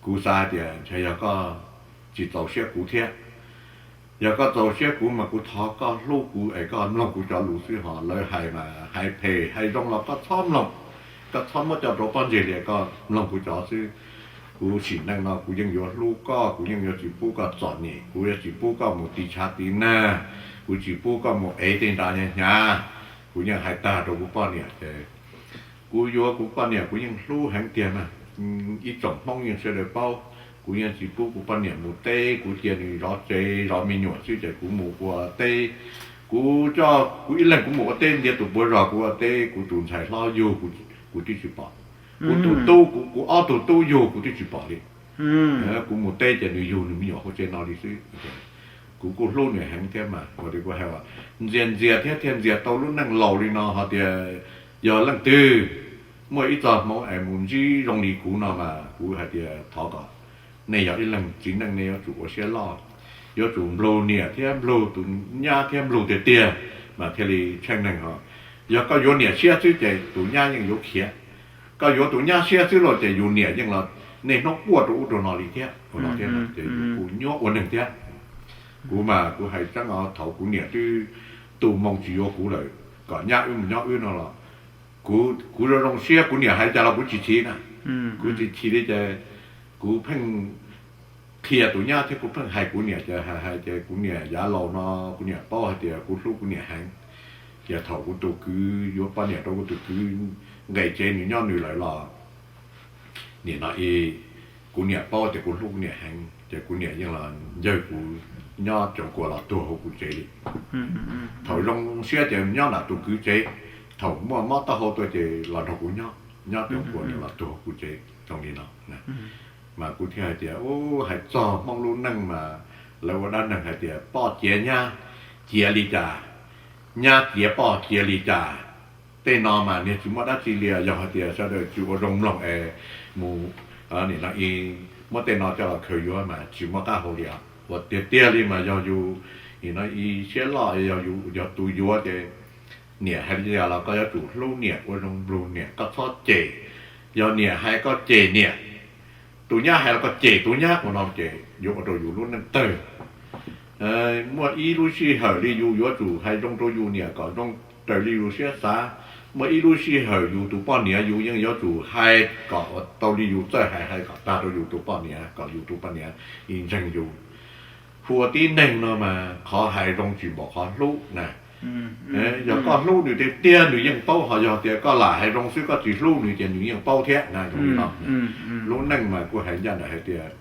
Kuv xav tias ntshe yog koj tsis txaus siab kuv thiab. Yog koj txaus siab kuv mas kuv thov koj hlub kuv es koj mloog kuv cov lus xwb, ho lawv hais mas hais phem hais zoo los koj txhob mloog, koj txhob muab coj rau pob ntseg li, koj mloog kuv cov xwb. Kuv sim neej no kuv yeej yuav hlub koj, kuv yeej yuav tsis pub koj txom nyem, kuv yuav tsis pub koj mus tiv tshav tiv nag, kuv tsis pub koj mus ev tej nra hnyav. Kuv yeej hais tag rau kuv poj niam ces kuv yuav kuv poj niam kuv yeej hlub heev tiag mas. Ib tsoom Hmoob yeej sawv daws paub, kuv yeej tsis pub kuv poj niam mus teb, kuv cia nws zov tsev zov me nyuam xwb ces kuv mus ua teb. Kuv coj kuv ib leeg kuv mus ua teb ntiav tus puav zog, kuv ua teb kuv tus ntxhais hlob yug kuv twb tsis pom, kuv tus tub, kuv ob tug tub yug kuv twb tsis pom li. Kuv mus teb ces nws yug nws me nyuam hauv tsev no li xwb. Kuv kuj hlub nws heev thiab mas, ua li kuv hais ntxias ntxias thiab thiaj ntxias tau lub neej laus li no, ho tias yog leej twg muaj ib txoj hmoov es mus ntsib zoo li kuv no mas kuv hais tias thov kom nej yog ib leeg txiv neej nej yuav tsum ua siab loj, yuav tsum nplug niam thiab nplug tus nyab thiab nplug tiag tiag mas thiaj li tsheej neeg ho. Yog koj yuav niam siab xwb ces tus nyab yeej yuav khiav, koj yuav tus nyab siab xwb los ces yus niam yeej los niaj hnub quaj rau ub rau no li thiab ua no thiab no ces yus kuj nyuaj ua neeg thiab. Kuv mas kuv hais tseeb os, thaum kuv niam twb tu moo tsis yuav kuv lawm, kom nyab wb mus nyob wb no los kuv, kuv zoo zoo siab, kuv niam hais cas los kuv tsis chim na. Kuv tsis chim li ces kuv pheej qhia tus nyab thiab kuv pheej hais kuv niam ces hais hais ces kuv niam yav laus no kuv niam paub hais tias kuv hlub kuv niam heev. Ces thaum kuv tus kwv yuav poj niam rau kuv tus kwv nqes tsev nws nyob nws lawm los nim no kuv niam paub tias kuv hlub kuv niam heev ces kuv niam yeej los ncawg kuv nyob coov kuas los tuag hauv kuv tsev li. Thaum zoo siab ces nyob nram tus kwv tsev, thaum muaj mob taub hau tuaj ces los nrog kuv nyob, nyob coov kuas nws los tuag hauv kuv tsev zoo li no. Mas kuv thiaj hais tias, u, hais txog Hmoob lub neej mas lawv ua dab neeg hais tias poj ciav nyab ciav li cas, nyab ciav poj ciav li cas. Tej no mas niag tsis muaj dab tsi li, yog hais tias sawv daws tsis ua zoo mloog es mus nim no muab tej no coj los khaws yuav mas tsis muaj qab hau li os. Ua tiag tiag li mas yog yus nim no siab loj, yog yus yog tus yuav ces niam hais li cas los koj yuav tsum hlub niam, ua zoo nplug niam, koj txhob cem. Yog niam hais koj cem niam, tus nyab hais los koj cem tus nyab ua no ces yuav ua rau yus lub neej tawg. Muaj ib lub sij hawm li yus yuav tsum hais zoo rau yus niam kom zoo raws li yus siab xav. Muaj ib lub sij hawm yus tus poj niam yus yeej yuav tsum hais kom ua tau li yus txawj hais, hais kom tag rau yus tus poj niam kom yus tus poj niam ntseeg yus. Hu ua tib neeg no mas qhov hais zoo tsis npaum qhov hlub na. Yog koj hlub nws tiag tiag nws yeej paub, ho yog tias koj lam hais zoo xwb koj tsis hlub nws ces nws yeej paub thiab na. Zoo li no, lub neej mas kuj hais ncaj nraim hais tias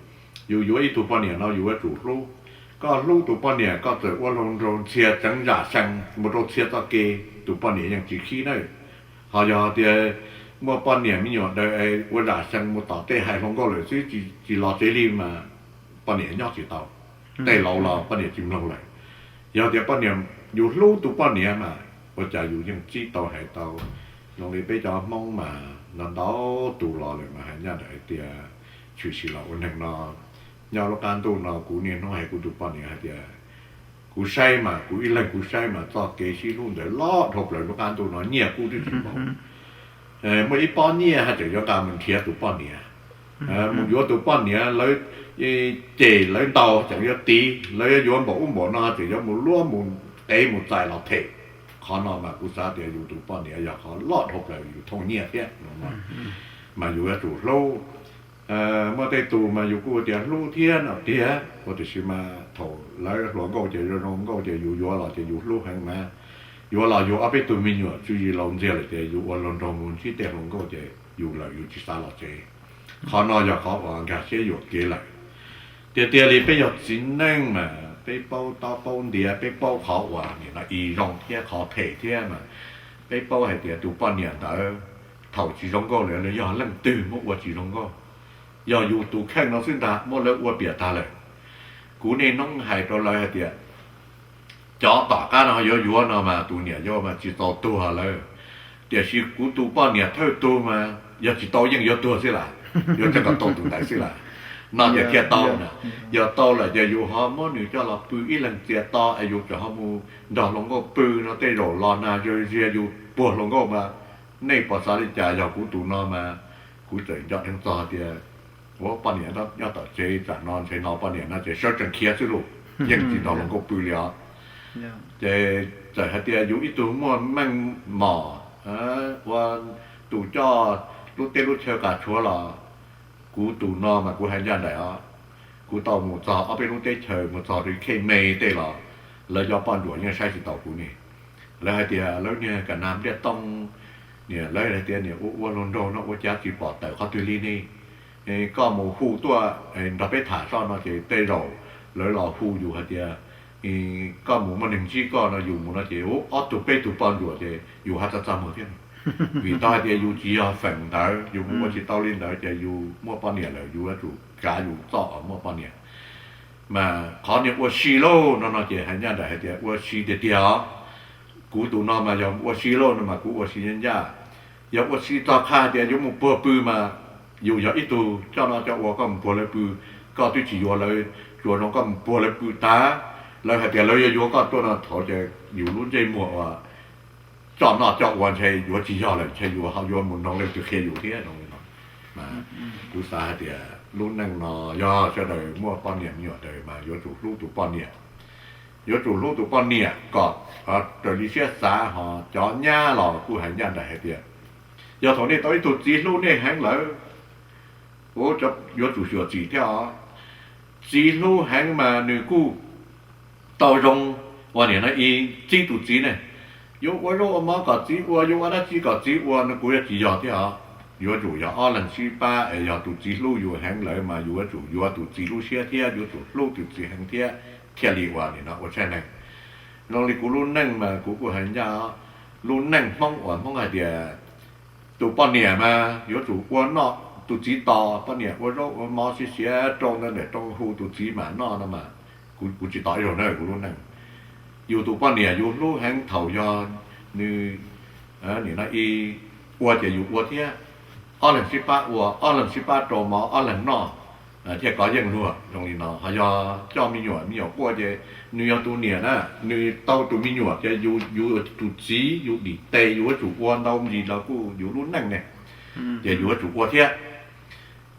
yus yuav ib tug poj niam no yus yuav tsum hlub. Koj hlub tus poj niam koj txawm ua hluas nraug ntxhias tseev zam sees mus rau txhia txoj kev tus poj niam yeej tsis khib na. Ho yog tias muaj poj niam me nyuam daws ua zam sees mus tom tej hais hluas nkauj lawm xwb tsis los tsev li mas poj niam nyob tsis tau. Tej laus los poj niam tsis mloog lawm. Yog tias poj niam, yus hlub tus poj niam mas ua cas yus yeej txib tau hais tau. Zoo li peb cov Hmoob mas ntau ntau tus los lawm mas hais ncaj nraim hais tias tshwm sim los ua neeg no, nyob lub qab ntuj no kuv niaj hnub hais kuv tus poj niam hais tias kuv saib mas kuv ib leeg kuv saib mas txoj kev sib hlub ntawd loj dhau plaws lub qab ntuj no nyiaj kub twb tsis npaum. Muaj ib pob nyiaj haj tseem yuav nqa mus nrhiav tus poj niam, mus yuav tus poj niam, lawv cem lawv ntaus tseem yuav tiv, lawv yuav yuav npaum ub npaum no tseem yuav mus luab mus qev mus txais los them. Qhov no mas kuv xav tias yus tus poj niam yog qhov loj dhau plaws yus thooj nyiaj thiab no, mas yus yuav tsum hlub. Muaj tej tus mas yus kuj tias hlub thiab no tiag, ua tiam sis mas thaum lawv hluas nkauj ces zoo zoo nkauj ces yus yuav los ces yus hlub heev mas. Yuav los yus ob peb tug me nyuam tswv yim laus ntxiag lawm ces yus ua hluas nraug mus ntsib tej hluas nkauj ces yus lawm yus tsis xav los tsev. Qhov no yog qhov uas nkag siab yuam kev lawm. Tiag tiag li peb yog txiv neej mas peb paub taub paub ntiav, peb paub qhov uas nim no ib zoo thiab qhov phem thiab mas peb paub hais tias tus poj niam ntawd thaum tsis zoo nkauj lawm yog leej twg muab ua tsis zoo nkauj. Yog yus tus kheej no xwb ntag muab lawv ua piam tag lawm. Kuv niaj hnub hais rau lawv hais tias cov tom qab no yuav yuav no mas tus niam yau mas tsis txaus tuag lawm. Tiam sis kuv tus poj niam thawj tug mas yog tsis tau yeej yuav tuag xwb las, yuav tseem kom tau tus ntawd xwb las. No ces thiaj tau na. Yog tau lawm ces yus ho muab nws coj los pw ib leeg txias to es yus tseem ho mus nrog hluas nkauj pw no tej zaum los nag zog ziag yus puag hluas nkauj mas nej puas xav li cas? Yog kuv tus no mas kuv txawm nco dheev txog tias Ua poj niam nyob tom tsev tam no ntshe no poj niam no ces sawv tsees khiav xwb lauj, yeej tsis nrog luag nkauj pw li os. Ces txawm hais tias yus ib tug muaj meej mom ua tus coj lub teb lub chaw qas tshuav los kuv tus no mas kuv hais ncaj nraim os, kuv tau mus txog ob peb lub teb chaws mus txog rau Khej Me tej los lawv cov poj ntsuam yeej saib tsis taus kuv ne. Lawv hais tias lawv niag ka nas npliaj tooj, niam lawv hais tias niam ua ua luag nraug no ua cas tsis pom tawm qhov twg li ne. Koj mus hu tuaj nrog peb tham soj no ces tej zaum lawv los hu yus hais tias koj mus muaj neeg ntsib koj no, yus mus no ces ua ob tug peb tug poj ntsuam ces yus haj txaj txaj muag thiab. Vim tau hais tias yus tsis yog feem ntawd, yus mus ua tsis tau li ntawd ces yus muaj poj niam lawm yus yuav tsum kav yus txoj uas muaj poj niam. Mas qhov niag ua si lauj no no ces hais ncaj nraim hais tias ua si tiag tiag os. Kuv tus no mas yog ua si lauj no mas kuv ua si ncaj ncaj. Yog ua si txog qhov tias yuav mus puag pw mas yus yog ib tug coj noj coj ua koj mus puag lawv pw, koj twb tsis yuav lawv, tsuas zoo koj mus puag lawv pw tag, lawv hais tias lawv yuav yuav koj tuaj no thaum ces yus lub ntsej muag uas coj noj coj ua ntshe yuav tsis yog lawm, ntshe yus ho yuav mus noog leej twg qhia yus thiab no. Kuv xav hais tias lub neej no yog sawv daws muaj poj niam me nyuam daws mas yuav tsum hlub tus poj niam, yuav tsum hlub tus poj niam kom raws li siab xav. Ho cov nyab los kuj hais ncaj nraim hais tias yog thaum nej tau ib tug txiv hlub nej heev lawm, yuav tsum xyuam xim thiab os. Txiv hlub heev mas nws kuj tau zoo ua niam no i txib tus txiv ne, yuav ua zaub ua mov kom txiv ua, yuav ua dab tsi kom txiv ua no kuj yuav tsis yog thiab os. Yuav tsum yog ob leeg sib pab es yog tus txiv hlub yus heev lawm mas yus yuav tsum yuav tus txiv lub siab thiab yuav tsum hlub tus txiv heev thiab thiaj li ua nim no ua tshaj neeg. Zoo li kuv lub neej mas kuv kuj hais ncaj, lub neej Hmoob uas Hmoob hais tias tus poj niam mas yuav tsum ua noj tus txiv tos, poj niam ua zaub ua mov siav siav rau ntawm rooj hu tus txiv mam noj no mas kuv tsis tos ib zaug na kuv lub neej. Yus tus poj niam yus hlub heev thaum yog nws nim no i ua ces yus ua thiab, ob leeg sib pab ua, ob leeg sib pab rau mov ob leeg noj thiaj kov yeej luag zoo li no. Ho yog coj me nyuam, me nyuam quaj ces nws yog tus niam na, nws tau tus me nyuam ces yus tus txiv yus dim tes yus yuav tsum ua ntau ntsis los kuj yus lub neej ne, ces yus yuav tsum ua thiab.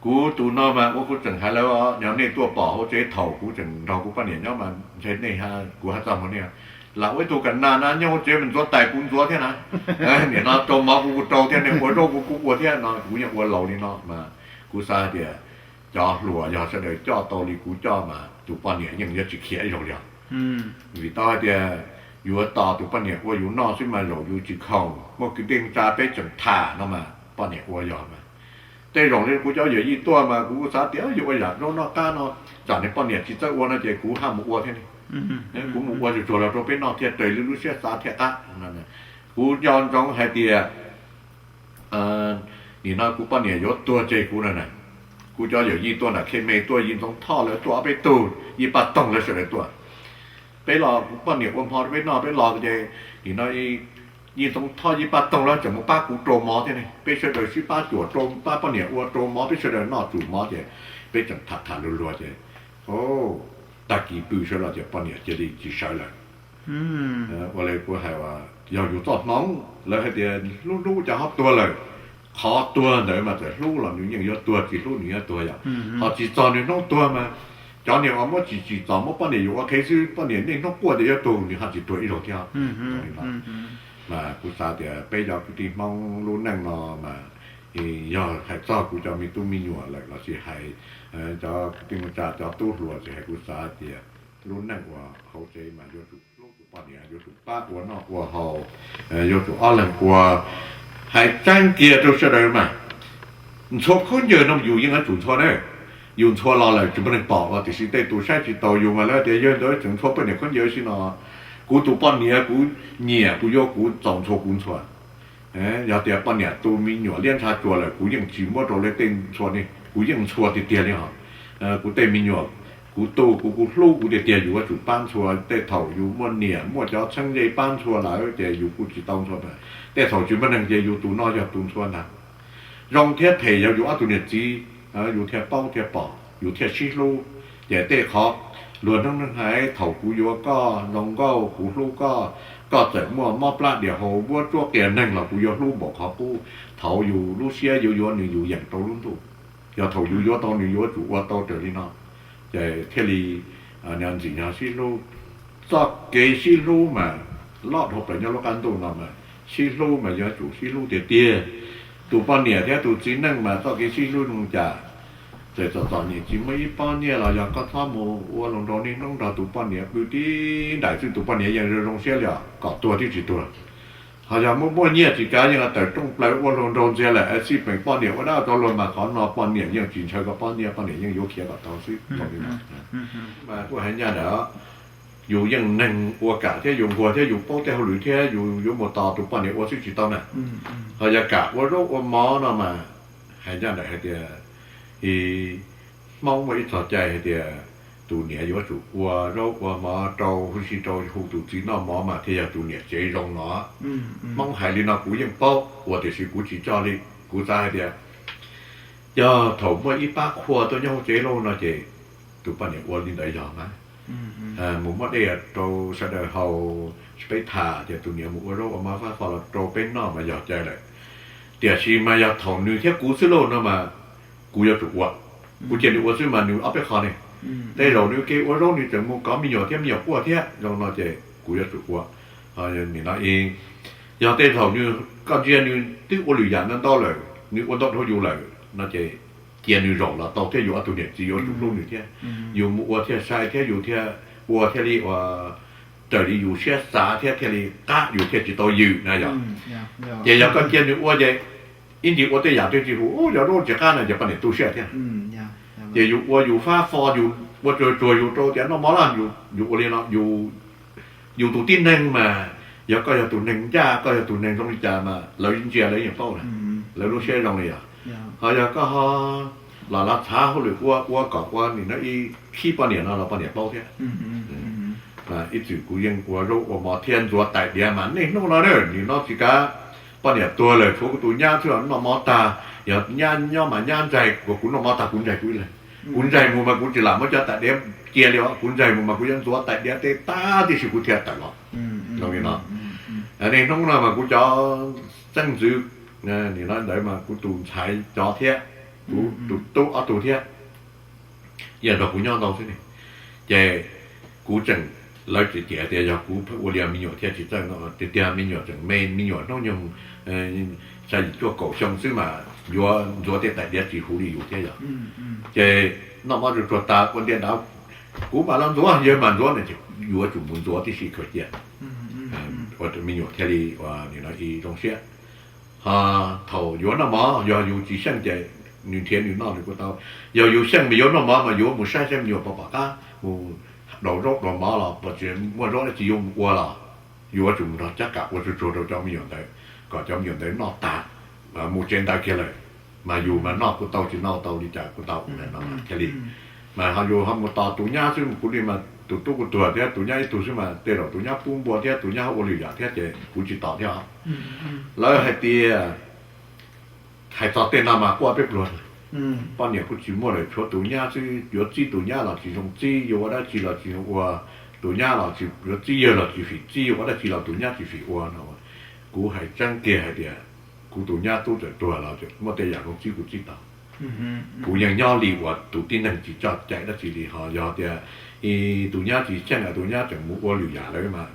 Kuv tus no mas ua kuv tseem hais lawv, yog nej tuaj pom hauv tsev thaum kuv tseem nrog kuv poj niam nyob mas ntshe nej, kuv haj txaj muag nej, lam ua ib tug ka nas na nyob hauv tsev mas ntxuav tais kuv ntxuav thiab na. Nim no rau mov kuv kuj rau thiab, nej ua zaub kuv kuj ua thiab no, kuv yeej ua laus li no mas kuv xav hais tias cov hluas yog sawv daws coj tau li kuv coj mas tus poj niam yeej yuav tsis khiav ib zaug li os. Vim tau hais tias yuav tos tus poj niam ua yus noj xwb mas zaum yus tsis khoom, muaj kwv tij neej tsa peb tseem tham no mas poj niam ua yog mas. Tej zaum li kuv cov yawm yij tuaj mas kuv xav tias yuav ua yam zaub noj qab no, tsam niag poj niam tsis txawj ua no ces kuv haj mus ua thiab ne. Kuv mus ua tsuag tsuag los rau peb noj thiaj raws li lub siab xav thiaj qab. Kuv nco ntsoov hais tias nim no kuv poj niam yuav tuag tseg kuv na na, kuv cov yawm yij tuaj nram Khej Me tuaj, Yij Ntxoov Thoj lawv tuaj ob peb tug, Yij Paj Toog lawv sawv daws tuaj. Peb los kuv poj niam ua hmo rau peb noj peb los ces nim no Yij Ntxoov Thoj Yij Paj Toog lawv tseem mus pab kuv rau mov thiab ne, peb sawv daws sib pab cuam rau pab poj niam ua rau mov, peb sawv daws noj tsum mov ces peb tseem tham tham luag luag ces tag kis pw sawv los ces poj niam cia li tsis sawv lawm. Ua li kuv hais uas yog yus txoj hmoov, lawv hais tias hlub hlub cas ho tuag lawm. Qhov tuag ntawd mas txawm hlub los nws yeej yuav tuag, tsis hlub nws yuav tuag yom. Ho tsis txog nws hnub tuag mas cov niag uas muab tsim tsim txom muab poj niam yus ua qhev xwb, poj niam niaj hnub quaj ces yuav tuag nws ho tsis tuag ib zaug thiab. Mas kuv xav tias peb cov kwv tij Hmoob lub neej no mas yog hais txog kuv cov me tub me nyuam lawm lossis hais cov kwv tij neej tsa cov tub hluas tsis hais, kuv xav tias lub neej uas hauv tsev mas yuav tsum hlub tus poj niam, yuav tsum pab ua noj ua haus, yuav tsum ob leeg ua. Hais tseeb kiag rau sawv daws mas ntxhua khaub ncaws no yus yeej yuav tsum ntxhua na. Yus ntxhua los lawm tsis muaj neeg pom los tiam sis tej tus saib tsis taus yus mas lawv tias yawg ntawd tseem ntxhua poj niam khaub ncaws si no. Kuv tus poj niam kuv nyiam kuv yuav kuv txaus ntxhua kuv ntxhua. Yog tias poj niam tu me nyuam liab ntsha tsuas lawm kuv yeej tsis muab rau lawv tej ntxhua ne, kuv yeej ntxhua tiag tiag li os. Kuv tej me nyuam kuv tu kuv kuv hlub kuv tiag tiag, yus yuav tsum pab ntxhua. Tej thaum yus muaj niam muaj cov txheeb ze pab ntxhua lawm ces yus kuj tsis tau ntxhua. Tej thaum tsis muaj neeg ces yus tus no yog tus ntxhua ntag. Zoo thiab phem yog yus ob tug niam txiv, yus thiaj paub thiaj pom yus thiaj sib hlub. Ces tej qhov luag hnub neeg hais thaum kuv yuav koj zoo nkauj kuv hlub koj, koj txawm muaj mob plab dias hau vuab tsuab qias neeg los kuv yuav hlub npaum qhov qub. Thaum yus lub siab yuav yuav nws yus yeem rau lub ntuj. Yog thaum yus yuav tau nws yuav tsum ua tau raws li no, ces thiaj li ntxim nyog sib hlub. Txoj kev sib hlub mas loj dhau plaws nyob lub qab ntuj no mas sib hlub mas yuav tsum sib hlub tiag tiag. Tus poj niam thiab tus txiv neej mas txoj kev sib hlub zoo cas, txawm txom txom nyem tsis muaj ib pob nyiaj los yog koj txhob mus ua luag nraug niaj hnub nrog tus poj niam pw tib nraim xwb tus poj niam yeej zoo zoo siab li os, kom tuag thiab tsis tuag. Ho yog muaj muaj nyiaj tsis kav yeej tawm rooj plaws ua luag nraug ntxiag lawm, xij peem poj niam ua dab tso luag mas qhov no poj niam yeej tsis ntshaw koj pob nyiaj, poj niam yeej yuav khiav kom tau xwb. Mas kuj hais ncaj ntawm, yus yeej neeg ua kam thiab yus nquag thiab yus paub tej hauj lwm thiab yus yuav mus tos tus poj niam ua xwb tsis tau na. Ho yog kam ua zaub ua mov no mas hais ncaj ntawm hais tias, Hmoob muaj ib txoj cai hais tias tus niam yuav tsum ua zaub ua mov rau huv si rau hu tus txiv noj mov mas thiaj yog tus niam tsev zoo no. Hmoob hais li no kuv yeej paub ua tiam sis kuv tsis coj li. Kuv xav hais tias yog thaum muaj ib pab qhua tuaj nyob hauv tsev lauj no ces tus poj niam ua li ntawd yog mas mus muab dej rau sawv daws haus, peb tham ces tus niam mus ua zaub ua mov fab fo los rau peb noj mas yog cai lawm. Tiam sis mas yog thaum nws thiab kuv xwb lauj no mas kuv yuav tsum ua. Kuv cia nws ua xwb mas nws ob peb qho ne. Tej zaum nws ke ua zaub nws tseem mus kov me nyuam thiab me nyuam quaj thiab zoo no ces kuv yuav tsum ua. Nim no yog tej zaum nws, koj ntsia nws twb ua lwm yam ntau ntau lawm, nws ua ntau dhau yus lawm no ces cia nws zaum los tau thiab, yus ob tug niam txiv yuav tsum hlub nws thiab. Yus mus ua thiaj sai thiab yus thiaj ua thiaj li ua raws li yus siab xav thiab thiaj li qab yus thiaj tsis tau yws na yog. Ces yog koj cia nws ua ces ib ntsis ua tej yam twg tsis huv, yog zaub tsis qab na ces poj niam tu siab thiab. Ces yus ua yus fab fo yus ua tsuag tsuag yus rau tias noj mov lawm, yus ua li no. Yus tus tib neeg mas yog koj yog tus neeg ncaj, koj yog tus neeg zoo li cas mas lawv ntsia lawv yeej paub na, lawv lub siab zoo li yog. Ho yog koj ho los los txhav hauj lwm ua ua kom ua nim no ib khib poj niam no los poj niam paub thiab. Ib txwm kuv yeej ua zaub ua mov thiab ntxuav tais diav mas niaj hnub no na, nim no tsis kav, poj niam tuag lawm tshuav kuv tus nyab xwb noj mov tag. Yog nyab nyob mas nyab ntxais, kuv noj mov tag kuv ntxais kuv ib leeg. Kuv ntxais mus mas kuv tsis lam muab cov tais diav cia li os, kuv ntxais mus mas kuv yuav ntxuav tais diav tej tag tib si kuv thiaj tawm los. Zoo li no, niaj hnub no mas kuv cov xeeb ntxwv, nim no ntawd mas kuv tus ntxhais cov thiab, kuv tus tub ob tug thiab, yeej nrog kuv nyob ntau xwb ne. Ces kuv tseem, lawv tseem cem tias yog kuv pheej ua li me nyuam thiaj tsis txawj no, tiag tiag me nyuam tseem me, me nyuam hnub nyoog xya yim cuaj kaum xyoo xwb mas yuav ntxuav tej tais diav tsis huv li yus thiab yog. Ces noj mov tsuag tsuag tas ua ntiaj nrad, kuv mam los ntxuav, yawg mam ntxuav no ces yuav tsum mus ntxuav tib si khaws cia, ua me nyuam thiaj li ua nim no zoo siab. Ho thaum yuav noj mov yog yus tsis xyeej ces nws nrhiav nws noj nws kuj tau. Yog yus xyeej mas yuav noj mov mas yuav mus saib saib me nyuam puas pom qab mus daus zaub daus mov los puas tseem muaj zaub dab tsi yuav mus ua los yuav tsum mus nrog cab kam ua tsuag tsuag rau cov me nyuam ntawd, kom cov me nyuam ntawd noj tas mus tsev ntawd kiag lawm, mas yus mas noj kuj tau, tsis noj tau li cas kuj tau no thiaj li. Mas ho yus ho mus tos tus nyab xwb, kuv li mas tus tub kuj tuag thiab tus nyab ib tug xwb mas tej zaum tus nyab pub npua thiab tus nyab ua lwm yam thiab ces kuv tsis tos thiab os. Lawv hais tias, hais txog tej no mas quaj peb pluag, poj niam kuj tsis muaj lawm tshuav tus nyab xwb, yuav txib tus nyab los tsis zoo txib, yuav ua dab tsi los tsis zoo ua, tus nyab los tsis, yuav txib yawg los tsis fim txib, yuav ua dab tsi los tus nyab tsis fim ua no. Kuv hais tseeb kiag hais tias kuv tus nyab tub txawm tuag los muaj tej yam zoo txib kuv txib tau. Kuv yeej nyob li uas tus tib neeg tsis txawj cai dab tsi li. Ho yog tias tus nyab tsis xyeej, tus nyab tseem mus ua lwm yam lawm mas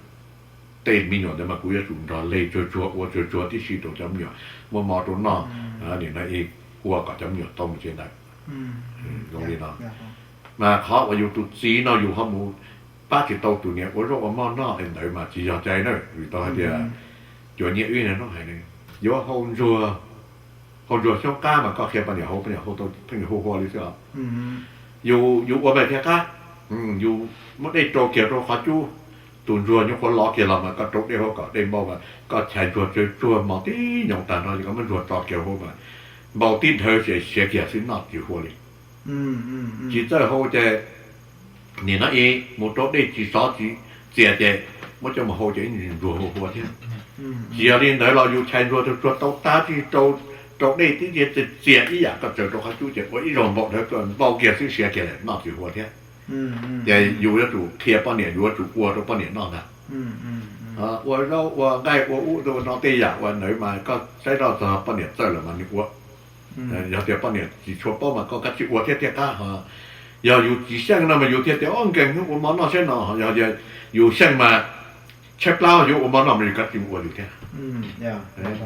tej me nyuam ntawd mas kuv yuav tsum nrog leg tsuag tsuag ua tsuag tsuag tib si rau cov me nyuam muaj mov rau noj, nim no ua kom cov me nyuam tau mus tsev ntawd. Zoo li no. Mas qhov uas yus tus txiv no yus ho mus pab tsis tau tus niam ua zaub ua mov noj li ntawd mas tsis yog cai na, vim tau hais tias cov nyiaj wb no hais ne, yuav hau ntsuag, hau ntsuag xyoob qab mas koj qhia poj niam hau, poj niam hau tau pheej hu hua li xwb os. Yus, yus ua mas thiaj qab, yus muab dej rau kiag rau qhov cub, tus ntsuag nyuam qhuav lov kiag los mas koj rau dej hauv kom dej npau mas koj chais ntsuag tsuag tsuag mos tib nyoos tag nrho ces koj muab ntsuag tso kiag hauv mas npau tib dhawv siav kiag xwb noj tsis hua li. Tsis txawj hau ces nim no ib mus rau dej tsis sov tsis txias ces muab coj mus hau ces ib ntsuag hua hua thiab. Tsis yog li ntawd los yus chais ntsuag tsuag tsuag tau tag tib si rau, rau dej tib si txias ib yam koj tsaws rau qhov cub ces ua ib zaug npau dhawv npau kiag xwb siav kiag lawm noj tsis hua thiab. Ces yus yuav tsum qhia poj niam, yuav tsum ua rau poj niam noj ntag. Ua zaub ua nqaij ua ub ua no tej yam uas ntawd mas koj saib zoj txog poj niam txawj lawm mas nws ua. Yog tias poj niam tsis tshua paub mas koj kav tsij ua thiab thiaj qab ho. Yog yus tsis xyeej no mas yus thiaj tias, o, nkees hnub ua mov noj seb no, yog yus xyeej mas tshaib plab yuav ua mov noj mas yus kav tsij ua yus thiab.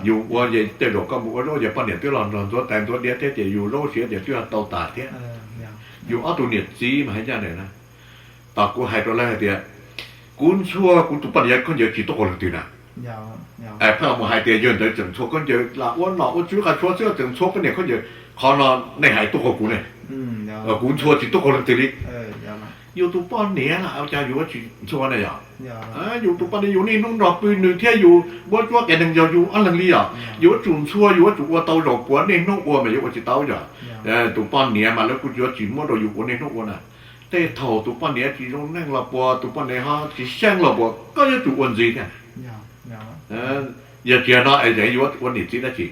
Yus ua ces tej zaum koj mus ua zaub ces poj niam twb los nrog ntxuav tais ntxuav diav thiab ces yus zaub siav ces twb tau tas thiab. Yus ob tug niam txiv mas hais ncaj nraim na, tos kuv hais rau lawv hais tias, kuv ntxhua kuv tus poj niam khaub ncaws tsis tuaj qhov leej twg na. Pheej mus hais tias yawg ntawd tseem ntxhua khaub ncaws los ua nom ua tswv qas tshua xwb tseem ntxhua poj niam khaub ncaws, qhov no nej hais tuaj qhov kuv ne, kuv ntxhua tsis tuaj qhov leej twg li. Yus tus poj niam los ua cas yus yuav tsis ntxhua na yog? Yus tus poj niam yus niaj hnub nrog pw nws thiab yus muab cuab qias neeg yog yus ob leeg li yog, yus yuav tsum ntxhua yus yuav tsum ua tau zaum puav niaj hnub ua mas yuav ua tsis tau yog? Tus poj niam mas lawv kuj yuav tsis muab rau yus ua niaj hnub ua na. Tej thaum tus poj niam tsis zoo neej los puas, tus poj niam ho tsis xyeej los puas, koj yuav tsum ua ntxiv thiab. Yog tsis yog no es yus ua niam txiv dab tsi?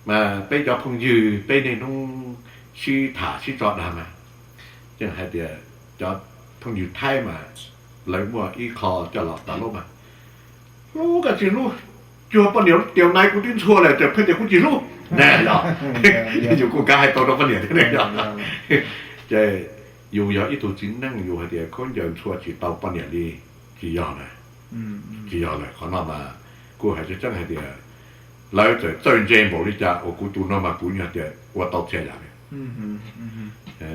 Mas peb cov phooj ywg peb niaj hnub sib tham sib tso dag mas, yeej hais tias cov phooj ywg Thaib mas lawv muaj ib qho coj los tas lub mas, hlub koj tsis hlub, cuag poj niam lub tias nai kuv twb ntxhua lawm ces pheej tias kuv tsis hlub na yog? Yus kuj kav hais tau rau poj niam thiab ne yog? Ces yus yog ib tug txiv neej yus hais tias khaub ncaws ntxhua tsis tau poj niam li, tsis yog na. Tsis yog lawm, qhov no mas kuj hais tseeb tseeb hais tias lawv txawm txawj ntse npaum li cas uas kuv tus no mas kuv nyuam tias ua tau txhia yam li.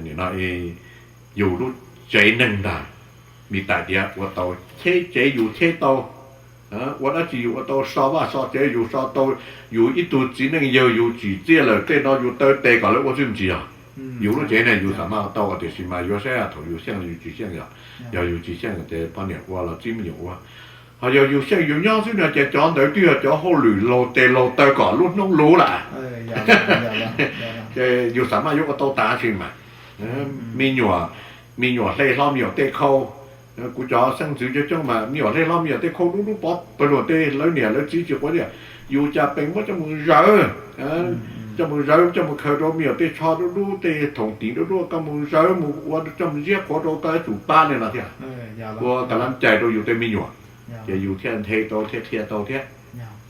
Nim no yus lub tsev neeg ntag, me tais tias ua tau cheb tsev yus cheb tau, ua dab tsi yus ua tau, so vaj so tsev yus so tau, yus ib tug txiv neej yawg yus tsim txiaj lawm tej no yus taw tes kom lawv ua xwb tsis yog? Yus lub tsev neeg yus xav maj tau tiam sis mas yuav saib thaum yus xyeej yus tsis xyeej yog. Yog yus tsis xyeej ces poj niam ua los txib me nyuam ua. Ho yog yus xyeej yus nyob xwb no ces cov ntawd twb yog cov hauj lwm laug tes laug taw kom lub hnub luv lawm. Ces yus xav maj yuav ua tau tas si mas. Me nyuam, me nyuam hle hlob me nyuam tej khau. Kuv cov xeeb ntxwv coob coob mas me nyuam hle hlob me nyuam tej khau dub dub pov pawg luag tej, lawv niam lawv txiv tsis quav tias yus cas peem muab coj mus zawv, coj mus zawv coj mus khaws rau me nyuam tej tsho dub dub tej thoom tiv dub dub koj mus zawv mus ua coj mus ziab qhuav rau koj yuav tsum pab li no thiab. Ua ka lab cais rau yus tej me nyuam, ces yus thiaj nthe tau thiab qhia tau thiab.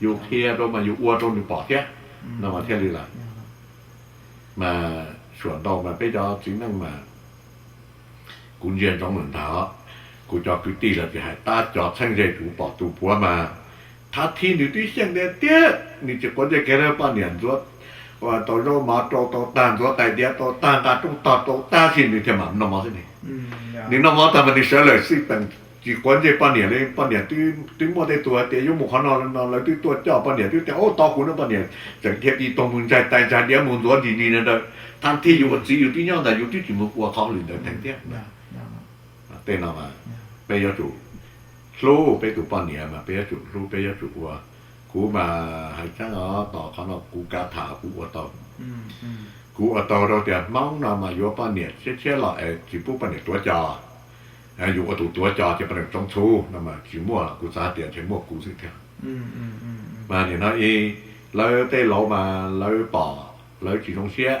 Yus qhia rau mas yus ua rau nws pom thiab, no mas thiaj li lawm. Mas suam ntau mas peb cov txiv neej mas kuv ntsia ntsoov lawm ntag, kuv cov kwv tij los tsis hais tab cov txheeb ze kuv pom tus puav mas, thab thib nws twb xyeej tiag tiag nws tsis quav ntsej kiag li, poj niam ntxuav tau zaub mov rau tau tag, ntxuav tais diav tau tag, nqa rooj tog rau tag xwb nws thiaj mam noj mov xwb ne. Nws noj mov tag mas nws sawv lawm xij peem tsis quav ntsej poj niam li. Poj niam twb muaj tej tus hais tias yuav mus qhov no no lawv twb tuaj coj poj niam twb tias, o, tos kuv no, poj niam tseem dhia ti toog mus ntsaig tais ntsaig diav mus ntxuav ntsis ntsis ntawd. Thab thib yus ua txiv yus twb nyob ntawd yus twb tsis mus ua qhov hauj lwm ntawd theem thiab. Tej no mas peb yuav tsum hlub peb tus poj niam mas peb yuav tsum hlub peb yuav tsum ua. Kuv mas hais tseeb os, tos qhov no kuv kav tham kuv ua tau. Kuv ua tau rau tias Hmoob no mas yuav poj niam tshiab tshiab los es tsis pub poj niam tuav cos. Yus ua tus tuav cos ces poj niam tsoob txhub no mas tsis muaj, kuv xav tias ntshe muaj kuv xwb thiab. Mas nim no ib, lawv tej laus mas lawv pom lawv tsis zoo siab,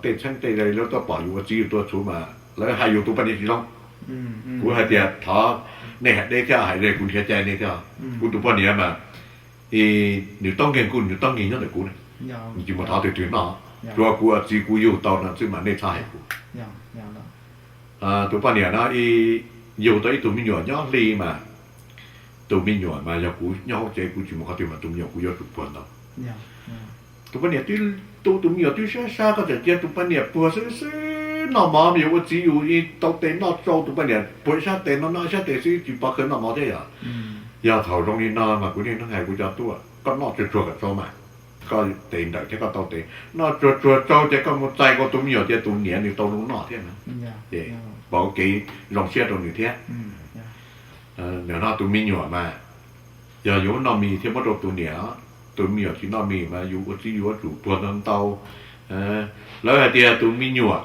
tej txheeb tej ze lawv tuaj pom yus ua txiv yus tuav txhuv mas lawv hais yus tus poj niam tsis zoo. Kuv hais tias thov nej hais deb thiab hais ze kuv nrhiav cai nej thiab. Kuv tus poj niam mas nws taub nkeeg kuj nws taub nkeeg nyob ntawm kuv ne, nws tsis mus thov twg twg noj. Tsuav kuv ua txiv kuv yug tau no xwb mas nej txhob hais kuv. Tus poj niam no yug tau ib tug me nyuam nyob hli mas, tus me nyuam mas yog kuv nyob hauv tsev kuv tsis mus qhov twg mas tus me nyuam kuv yuav tsum puag ntau. Tus poj niam twb tu tus me nyuam twb sab sab, koj tseem cia tus poj niam puag xwb xwb noj mov, yus ua txiv yus tau tes noj tsau, tus poj niam puag ib sab tes no noj ib sab tes xwb tsis pov khawv noj mov thiab yog. Yog thaum zoo li no mas kuv niaj hnub hais kuv cov tub, koj noj tsuag tsuag kom tsau mas, koj tes ntawm thiab koj tau tes, noj tsuag tsuag tsau ces koj mus txais nkaus tus me nyuam ces tus niam nws tau zoo noj thiab na. Ces pauv kev zoo siab rau nws thiab. Nim no tus me nyuam mas yog yuav noj mis thiaj muab rau tus niam, tus me nyuam tsis noj mis mas yus ua txiv yuav tsum puag ntau ntau. Lawv hais tias tus me nyuam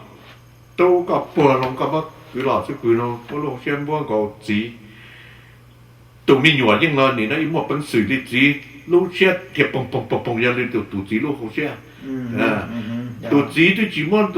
tub koj puag loo koj muab kwv los xwb pw no muab lub hauv siab npuab nkaus txiv. Tus me nyuam yeej no nim no ib muaj peev xwm li txiv lub siab thiaj poog poog poog poog yog li tus txiv lub hauv siab. Tus txiv twb tsis muab